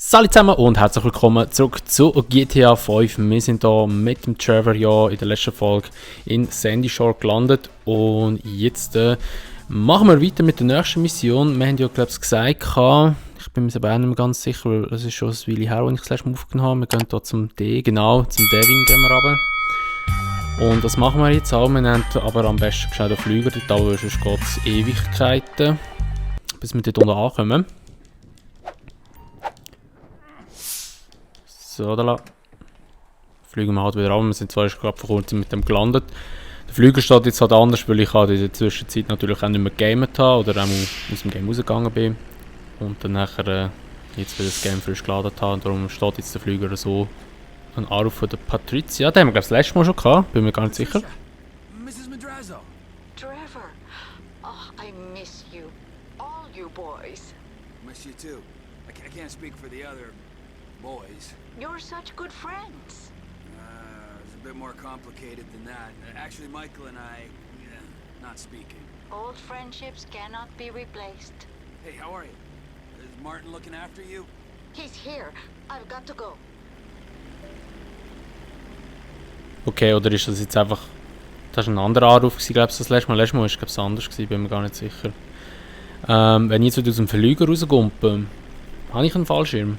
Salut zusammen und herzlich willkommen zurück zu GTA 5. Wir sind hier mit dem Trevor ja in der letzten Folge in Sandy Shore gelandet und jetzt machen wir weiter mit der nächsten Mission. Wir haben ja glaube ich gesagt, ich bin mir aber auch nicht mehr ganz sicher, weil es ist schon ein Weile her, als ich das letzte Mal aufgenommen habe. Wir gehen hier zum D, genau, zum Devin gehen wir runter. Und das machen wir jetzt auch, wir nehmen aber am besten schnell den Flüger dort, aber sonst geht es Ewigkeiten, bis wir dort unten ankommen. So, da fliegen wir halt wieder an. Wir sind zwar gerade vor kurzem mit dem gelandet. Der Flüger steht jetzt halt anders, weil ich halt in der Zwischenzeit natürlich auch nicht mehr gegamet habe oder auch aus dem Game rausgegangen bin. Und dann nachher jetzt wieder das Game frisch geladen habe. Und darum steht jetzt der Flüger so. Ein Anruf von der Patricia. Den haben wir glaube ich das letzte Mal schon gehabt, bin mir gar nicht sicher. Mrs. Madrazo. Trevor, oh, I miss you. All you boys. Miss you too. I can't speak for the other boys. You're such good friends. It's a bit more complicated than that. Actually, Michael and I, not speaking. Old friendships cannot be replaced. Hey, how are you? Is Martin looking after you? He's here. I've got to go. Okay, oder ist das jetzt einfach... Das war ein anderer Anruf, glaube ich, das letzte Mal. Letztes Mal war es, glaube ich, anders, bin mir gar nicht sicher. Wenn ich jetzt wieder aus dem Flüger rauskomme, habe ich einen Fallschirm?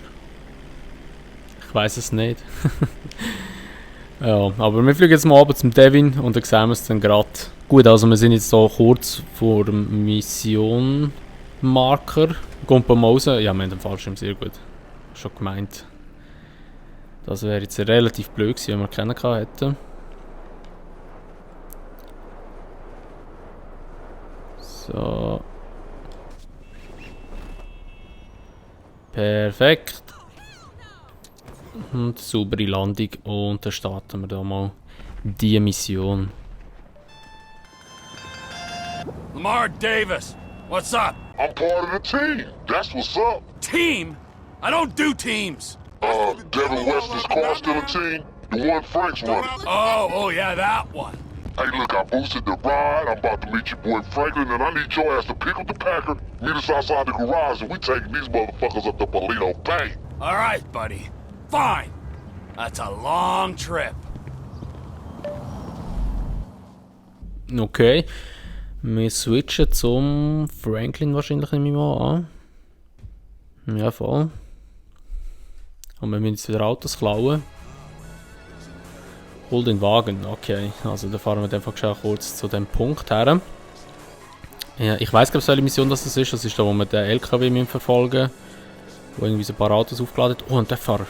Ich weiß es nicht. Ja, aber wir fliegen jetzt mal runter zum Devin und dann sehen wir es dann gerade. Gut, also wir sind jetzt hier kurz vor dem Mission-Marker. Kommt mal raus. Ja, wir haben den Fallschirm sehr gut. Schon gemeint. Das wäre jetzt relativ blöd gewesen, wenn wir keinen hätten. So. Perfekt. Und saubere Landung und dann starten wir da mal die Mission. Lamar Davis, what's up? I'm part of the team. That's what's up. Team? I don't do teams. Devin Weston's car still a team. The one Frank's running. Oh yeah, that one. Hey, look, I boosted the ride. I'm about to meet your boy Franklin, and I need your ass to pick up the Packer, meet us outside the garage, and we taking these motherfuckers up to Polito Bay. All right, buddy. Fine. That's a long trip. Okay. Wir switchen zum Franklin wahrscheinlich, nehme ich mal an. Ja, voll. Und wir müssen jetzt wieder Autos klauen. Hol den Wagen, okay. Also da fahren wir einfach schon kurz zu dem Punkt her. Ja, ich weiss glaube welche Mission das ist. Das ist da, wo wir den LKW verfolgen müssen. Wo irgendwie so ein paar Autos aufgeladen hat. Oh, und der Fahrer.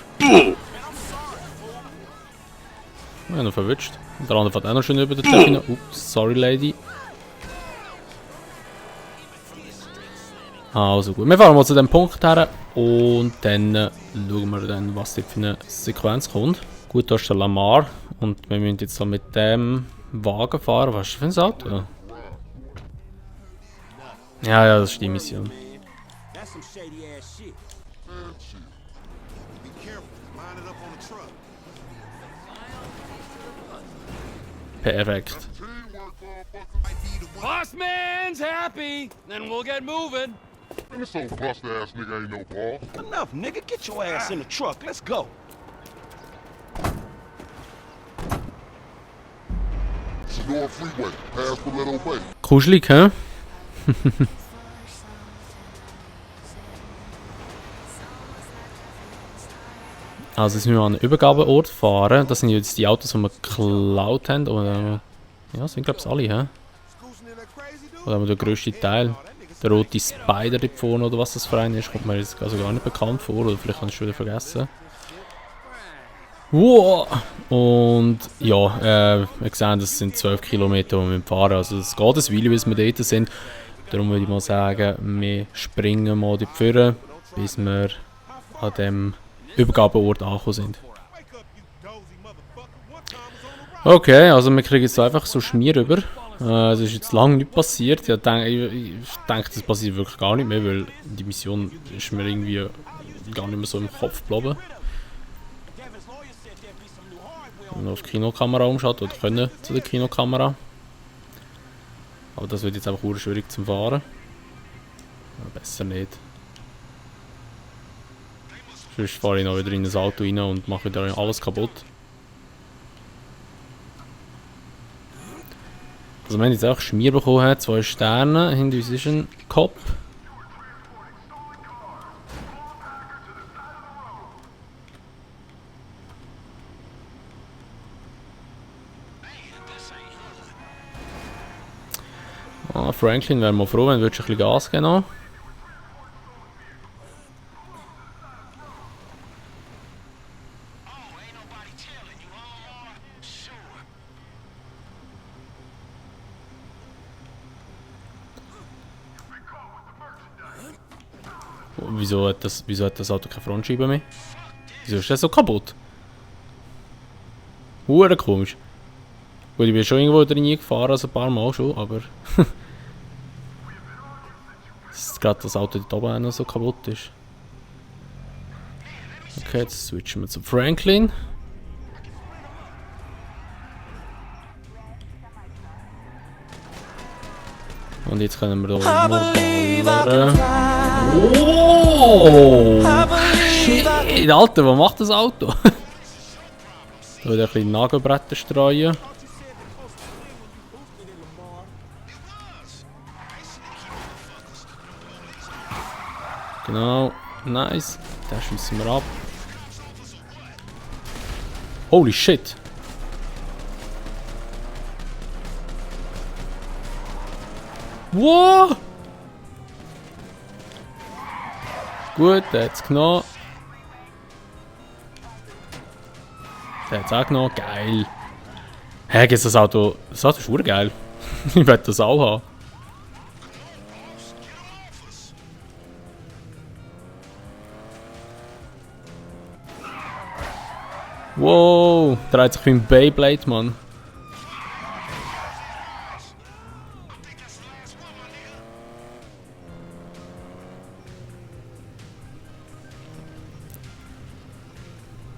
Ja, noch verwünscht. Und der andere fährt auch noch schön über den Tag. Ups, sorry Lady. Also gut, wir fahren mal zu dem Punkt her und dann schauen wir dann, was dort für eine Sequenz kommt. Gut, da ist der Lamar und wir müssen jetzt so mit dem Wagen fahren. Was ist das für ein Auto? Ja, das ist die Mission. That's some shady ass shit. Be careful, line it up on the truck. Perfekt. Boss man's happy. Then we'll get moving. Man, this old bust-ass nigga ain't no boss. Enough, nigga. Get your ass in the truck. Let's go. Senora Freeway, past Polito Bay. Kuschelig, hä? Also jetzt müssen wir an einen Übergabeort fahren. Das sind jetzt die Autos, die wir geklaut haben. Oder, ja, das sind glaube ich alle, hä? Oder haben wir den grössten Teil? Der rote Spider dort vorne oder was das für ein ist, kommt mir jetzt also gar nicht bekannt vor. Oder vielleicht habe ich es schon wieder vergessen. Wow. Und ja, wir sehen, das sind 12 Kilometer, die wir fahren. Also es geht ein Weile, bis wir dort sind. Darum würde ich mal sagen, wir springen mal dort vorne, bis wir an dem Übergabeort angekommen sind. Okay, also wir kriegen jetzt einfach so Schmier rüber. Es ist jetzt lange nicht passiert. Ich denke, das passiert wirklich gar nicht mehr, weil die Mission ist mir irgendwie gar nicht mehr so im Kopf geblieben. Wenn wir auf die Kinokamera umschaut oder können zu der Kinokamera. Aber das wird jetzt einfach schwierig zum Fahren. Ja, besser nicht. Sonst fahre ich noch wieder in das Auto rein und mache wieder alles kaputt. Also wir haben jetzt auch Schmier bekommen, 2 Sterne. Hinter uns ist ein Cop. Ah, Franklin, wäre mal froh, wenn du ein bisschen Gas geben noch. Wieso hat das Auto keine Frontscheibe mehr? Wieso ist das so kaputt? Hure komisch. Gut, ich bin schon irgendwo drin gefahren, also ein paar Mal schon, aber... dass gerade das Auto dort oben auch noch so kaputt ist. Okay, jetzt switchen wir zu Franklin. Und jetzt können wir da ballern. Oh! Shit, Alter, was macht das Auto? Da wieder ein bisschen Nagelbretter streuen. Genau, nice. Den schießen wir ab. Holy shit! Wow! Gut, der hat es genommen. Der hat es auch genommen. Geil. Hä, hey, das Auto ist urgeil. Ich werde das auch haben. Wow, dreht sich wie ein Beyblade, Mann.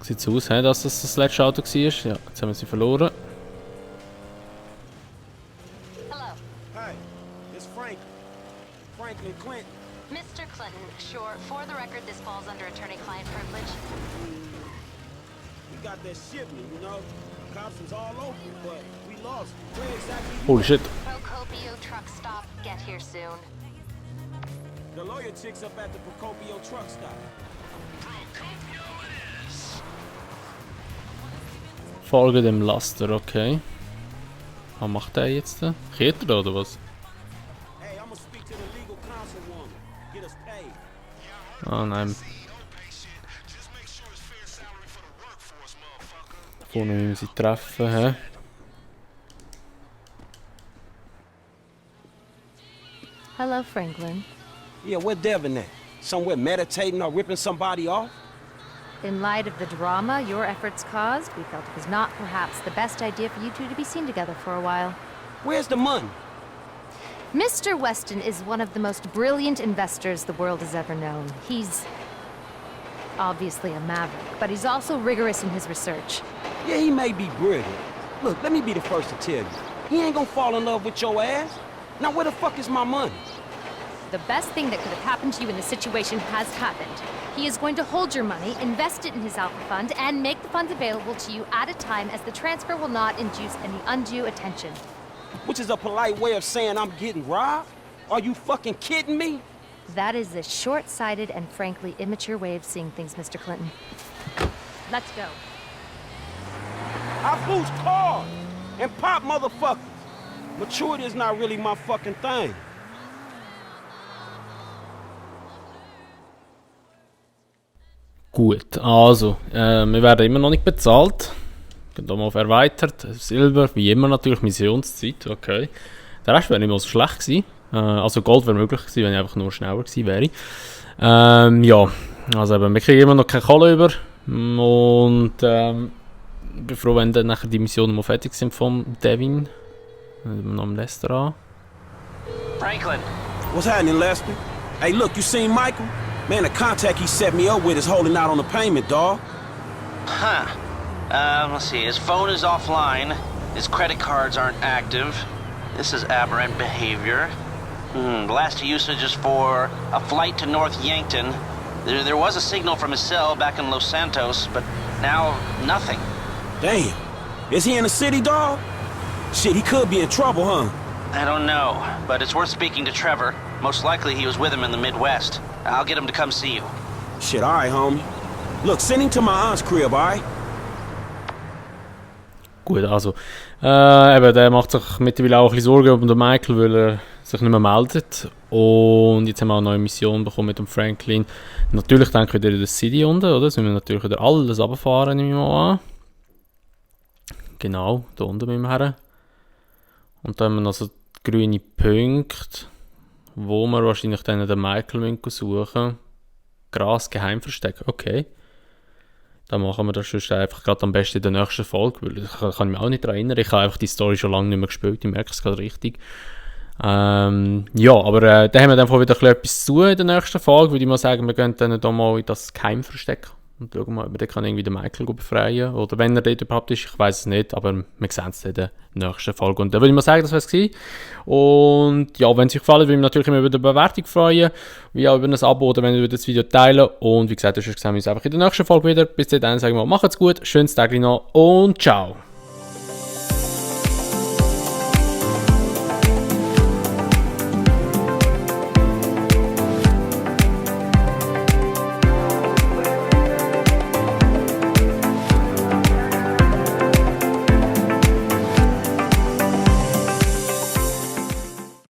Sieht so aus, dass das letzte Auto war. Ja, jetzt haben wir sie verloren. Hello. Hey, it's Franklin. Franklin Clinton. Mr. Clinton, sure. For the record, this falls under attorney-client privilege. We got that shipment, you know? Cops was all over it, but we lost. Where exactly you Holy shit. Procopio truck stop. Get here soon. The lawyer chick's up at the Procopio truck stop. Folge dem Laster, okay. Was macht der jetzt? Geht er oder was? Hey, I'm gonna speak to the legal councilwoman. Get us paid. Ah nein. Vorne müssen wir sie treffen, hä? Hello, Franklin. Yeah, where Devin at? Somewhere meditating or ripping somebody off? In light of the drama your efforts caused, we felt it was not perhaps the best idea for you two to be seen together for a while. Where's the money? Mr. Weston is one of the most brilliant investors the world has ever known. He's obviously a maverick, but he's also rigorous in his research. Yeah, he may be brilliant. Look, let me be the first to tell you. He ain't gonna fall in love with your ass. Now where the fuck is my money? The best thing that could have happened to you in this situation has happened. He is going to hold your money, invest it in his Alpha Fund, and make the funds available to you at a time as the transfer will not induce any undue attention. Which is a polite way of saying I'm getting robbed? Are you fucking kidding me? That is a short-sighted and frankly immature way of seeing things, Mr. Clinton. Let's go. I boost cars and pop motherfuckers. Maturity is not really my fucking thing. Gut, also, wir werden immer noch nicht bezahlt. Gehen hier mal auf erweitert. Silber, wie immer natürlich, Missionszeit, okay. Der Rest wäre nicht mal so schlecht gewesen. Also Gold wäre möglich gewesen, wenn ich einfach nur schneller gewesen wäre. Ja, also eben, wir kriegen immer noch keine Kohle über. Und ich bin froh, wenn dann nachher die Missionen mal fertig sind von Devin. Noch am Restaurant. Franklin. What's happening, Lester? Hey, look, you seen Michael? Man, the contact he set me up with is holding out on the payment, dawg. Huh. Let's see. His phone is offline. His credit cards aren't active. This is aberrant behavior. The last usage is for a flight to North Yankton. There was a signal from his cell back in Los Santos, but now nothing. Damn. Is he in the city, dawg? Shit, he could be in trouble, huh? I don't know, but it's worth speaking to Trevor. Most likely he was with him in the Midwest. I'll get him to come see you. Shit, alright, homie. Look, send him to my aunt's crib, alright? Gut, also, eben, der macht sich mittlerweile auch ein bisschen Sorgen um den Michael, weil er sich nicht mehr meldet. Und jetzt haben wir auch eine neue Mission bekommen mit dem Franklin. Natürlich denke ich wieder in der City unten, oder? Jetzt müssen wir natürlich wieder alles runterfahren, nehme ich mal an. Genau, da unten müssen wir her. Und dann haben wir noch so grüne Punkte, wo wir wahrscheinlich dann den Michael suchen müssen. Gras Geheimversteck, okay. Dann machen wir das sonst einfach gerade am besten in der nächsten Folge, weil ich kann mich auch nicht daran erinnern. Ich habe einfach die Story schon lange nicht mehr gespielt, ich merke es gerade richtig. Ja, aber da haben wir dann wieder etwas zu tun in der nächsten Folge, würde ich mal sagen, wir gehen dann hier mal in das Geheimversteck und schauen mal, ob wir dann irgendwie den Michael befreien oder wenn er dort überhaupt ist, ich weiß es nicht, aber wir sehen es in der nächsten Folge. Und dann würde ich mal sagen, das war es. Und ja, wenn es euch gefallen hat, würde ich mich natürlich immer über eine Bewertung freuen, wie auch über ein Abo oder wenn ihr das Video teilen. Und wie gesagt, das sehen wir uns einfach in der nächsten Folge wieder. Bis dahin sagen wir, macht's gut, schönes Tag noch und ciao.